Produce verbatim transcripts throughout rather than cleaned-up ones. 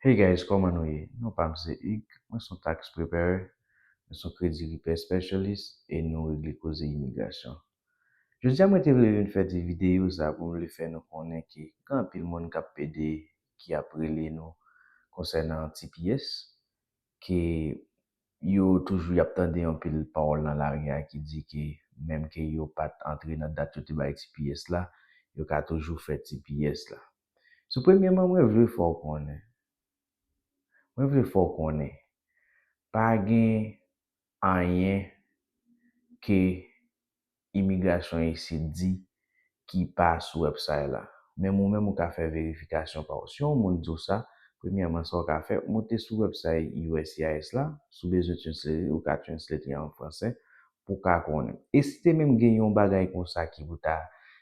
Hey guys, kòman nou ye? Non pa m se Hugues, mwen se yon tax preparer, mwen se yon credit repair specialist e nou regle koze imigrasyon. Jodi a mwen te vle vin fè ti videyo sa pou m vle fè nou konnen ke gen anpil moun k ap pede, ki ap rele nou konsènan T P S, ke yo toujou y ap tande anpil pawòl nan lari a ki di ke menm ke yo pa t antre nan dat yo te bay T P S la, yo ka toujou fè T P S la. So premyèman, mwen vle fè w konnen, mwen vle fè w konnen, pa gen anyen ke imigrasyon isit di ki pa sou website la. Menm ou menm ou ka fè verifikasyon pa w. Si yon moun di w sa, premyèman sa w ka fè, moute sou website U S C I S la, si w bezwen translate, ou ka translate an fransè pou w ka konnen. E si te menm gen yon bagay konsa ki pou ta,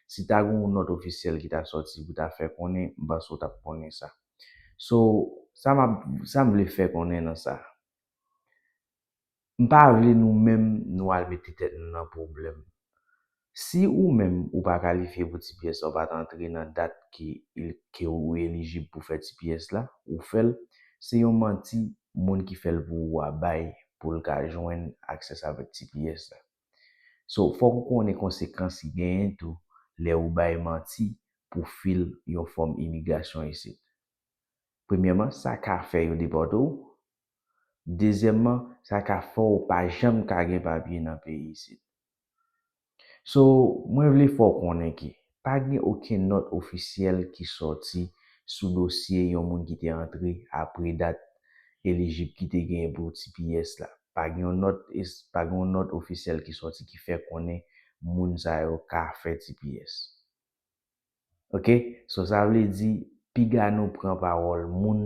si ta gen yon nòt ofisyèl ki ta sòti pou ta fè konnen, m panse w t ap konnen sa. So, sa m ap, sa m vle fè konnen nan sa. M pa vle nou menm nou al mete tèt nou nan pwoblèm. Si ou menm ou pa kalifye pou T P S la, ou pa t antre nan dat ke, ke ou elijib pou fè T P S la, ou fè l, se yon manti moun ki fè l pou ou a bay pou l ka jwenn aksès avèk T P S la. So, fòk ou konnen konsekans ki genyen tou lè ou bay manti pou fil yon fòm imigrasyon isit. Premyèman, sa ka fè yo depòte w. Dezyèmman, sa ka fè w pa janm ka gen papye nan peyi isit. So, mwen vle fè w konnen ke pa gen okenn nòt ofisyèl ki sòti sou dosye yon moun ki te antre apre dat elijib ki te genyen pou T P S la. Pa gen yon nòt, pa gen yon nòt ofisyèl ki sòti ki fè konnen moun sa yo ka fè T P S. Ok? So, sa vle di, piga nou pran pawòl moun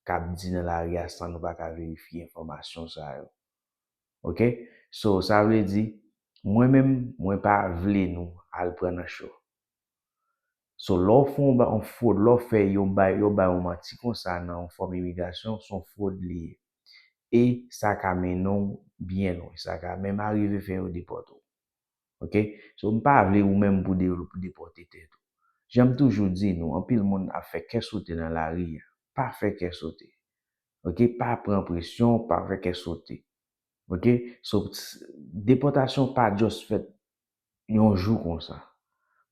k ap di nan lari a san nou pa ka verifye enfòmasyon sa yo. Ok? So, sa vle di, mwen menm, mwen pa vle nou al pran nan cho. So, lè w fè yon ba-, yon fwod, lè w fè yon bay, yo bay yon manti konsa nan yon fòm imigrasyon, se yon fwod li ye. E sa ka mennen w byen lwen. Sa ka menm arive fè yo depòte w. Ok? So, m pa vle ou menm pou de-, pou depòte tèt ou. Jan m toujou di nou, anpil moun ap fè kè sote nan lari a. Pa fè kè sote. Ok? Pa pran presyon, pa fè kè sote. Ok? So, depòtasyon pa just fèt yon jou konsa.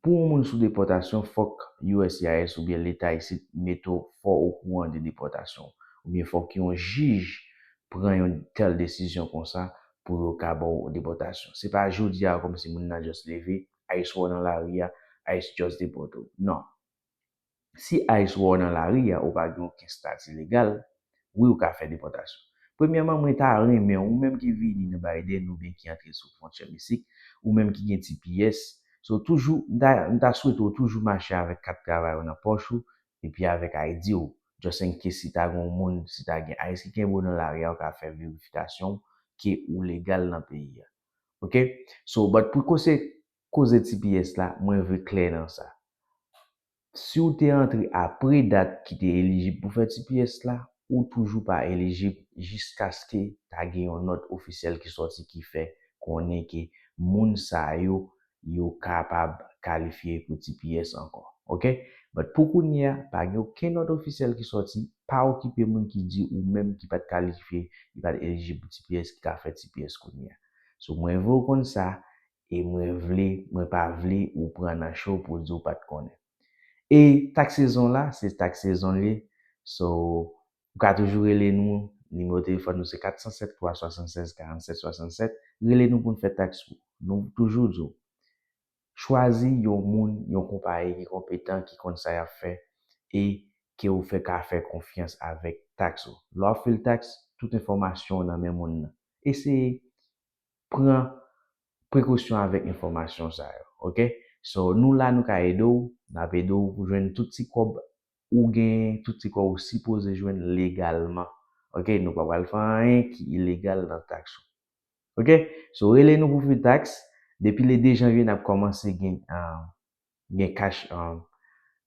Pou yon moun sou depòtasyon, fòk U S C I S oubyen leta isit mete w fò okouran de depòtasyon. Oubyen fòk yon jij pran yon tèl desizyon konsa pou yo ka ba w depòtasyon. Se pa jodi a kòmsi moun nan just leve, ICE wè w nan lari a, ICE just depòte w. Non. Si ICE wè w nan lari a, ou pa gen okenn estati legal, wi, ou ka fè depòtasyon. Premyèman, mwen ta renmen, ou menm ki vini nan Biden oubyen ki antre sou fwontyè Meksik, ou menm ki gen T P S, so toujou, m ta, m ta swete w toujou mache avèk kat travay ou nan pòch ou, epi avèk I D ou. Just in case si ta gen yon moun, si ta gen ICE ki kenbe w nan lari a, ou ka fè verifikasyon ke ou legal nan peyi a. Ok? So, but pou koze, koze T P S la, mwen vle klè nan sa. Si w te antre apre dat ki te elijib pou fè T P S la, ou toujou pa elijib jiskaske ta gen yon nòt ofisyèl ki sòti ki fè konnen ke moun sa yo, yo kapab kalifye pou T P S ankò. Ok? But pou kounye a, pa gen okenn nòt ofisyèl ki sòti, pa okipe moun ki di ou menm ki pa t kalifye, ki pa t elijib pou T P S, ki ka fè T P S kounye a. So, mwen vle w konn sa, e mwen vle, mwen pa vle ou pran nan cho pou w di w pa t konnen. E tax sezon la, se tax sezon li ye. So, ou ka toujou rele nou, nimewo telefòn nou se kat san sèt twa swasannsèz karannsèt swasannsèt. Rele nou pou n fè tax pou ou. Nou toujou di w, chwazi yon moun, yon konpayi ki konpetan, ki konn sa y ap fè, e ke ou fè ka fè konfyans avèk tax ou. Lè w ap fil tax, tout enfòmasyon w nan men moun nan. Eseye pran prekosyon avèk enfòmasyon sa yo, ok? So, nou la, nou ka ede w, n ap ede w pou jwenn tout ti kòb ou genyen, tout ti kòb ou sipoze jwenn legalman, ok? Nou pa pral fè anyen ki ilegal nan tax ou, ok? So, rele nou pou fil tax, depi le de janvye, n ap kòmanse gen, ah, gen cash, um,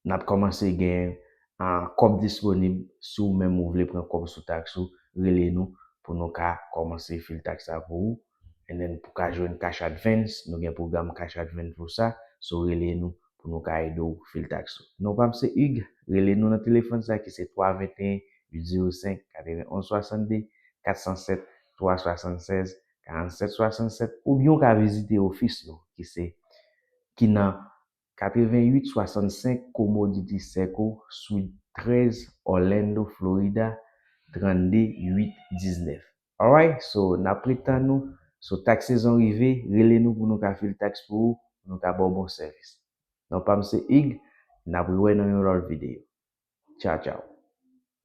n ap kòmanse gen, ah, kòb disponib. Si w menm ou vle pran kòb sou tax ou, rele nou pou nou ka kòmanse fil tax la pou ou. And then pou ka jwenn cash advance, nou gen pwogram cash advance pou sa. So rele nou pou nou ka ede w fil tax ou. Non pa m se Hugues, rele nou nan telefòn sa ki se twa venteyen uit zewo senk, katrevenn onz swasannde, kat san sèt, twa swasannsèz, karannsèt swasannsèt, oubyen w ka vizite ofis nou ki se, ki nan katrevenn uit swasannsenk Commodity Circle, Suite trèz, Orlando, Florida, trannde uit diznèf. Alright, so n ap ret tann nou. So, taks sezon rive, rele nou pou nou ka fil taks pou ou, pou nou ka ba w bon sèvis. Non pa m se Ig, n ap rewè nan yon lòt videyo. Tchaw, tchaw.